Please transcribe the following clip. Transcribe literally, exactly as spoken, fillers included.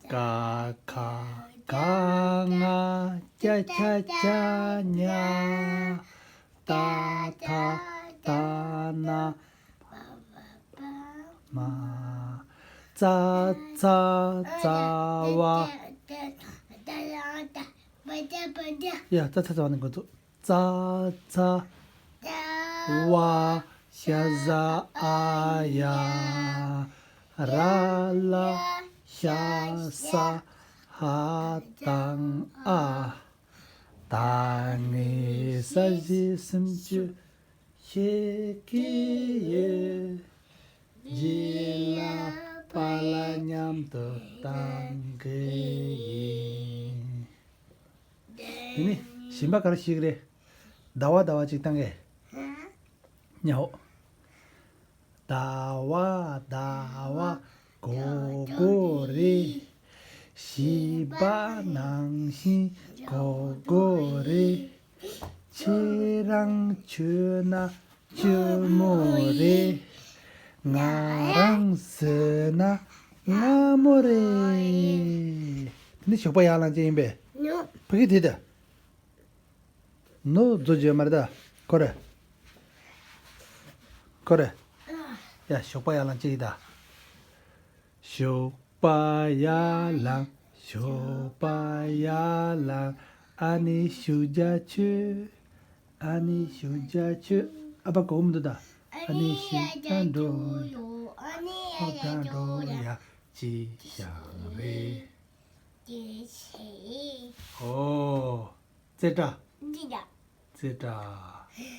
ཀ་ཁ་ག་ང་ཅ་ཆ་ཅ་ཉ། ཏ་ཐ་ད་ན་མ། ཙ་ཚ་ཙ་བ། ཡ་ཙ་ཚ་ཙ་བ་ནི་འགོ་ཚུགས། ཙ་ཚ། ཝ་ཤ་ཟ་འ་ཡ། ར་ལ་ཤ་ས་འ་དང་འ། ད་ངས་ས་གཞི་སུམ་ཅུ་ཤེས་ཀྱི་ཡོད། རྗེས་ལ་པཱ་ལགས་མཉམ་དུ་བཏང་གི་ཡིན། དེ་ནས་གཞན་པ་ག་རེ་ཤེས་ཀྱི་རེད། ཟླ་བ་ཟླ་བ་ཅིག་བཏང་གས། ཉ་ཧོ། ཟླ་བ་ཟླ་བ་གོ་གོ་རེད། བྱིས་པ་ནང་བཞིན་གོ་གོ་རེད། ཁྱེད་རང་ཁྱོད་ན་ཁྱོད་མོ་རེད། ང་རང་ཟེར་ན་ང་མོ་རེད། དེ་ནི་ཞོགས་པ་ཡར་ལངས་ཅན་ཡིན་པས། ཕ་གི་དེ་ད། ནོ་རྫོ་བརྗོད་མ་རེད་ད། ཁོ་རེ། ཁོ་རེ། ཡ་ཞོགས་པ་ཡར་ལངས་ཅན་ཡིན་ད། ཞོགས་པ་ཡར་ལངས། ཞོགས་པ་ཡར་ལངས། ཨ་ནི་ཞུ་རྒྱ་ཆོས། ཨ་ནི་ཞུ་རྒྱ་ཆོས། ཨ་ཕ་གོ་མི་འདུག་ད། ཨ་ནི་ཞུ་རྒྱ་འགྲོ་ཡ། ཨ་ནི་ཞུ་རྒྱ་འགྲོ་ཡ། ཅི་ཞང་རེད། ཨོ། ཙེ་ཏྲ། ཙེ་ཏྲ།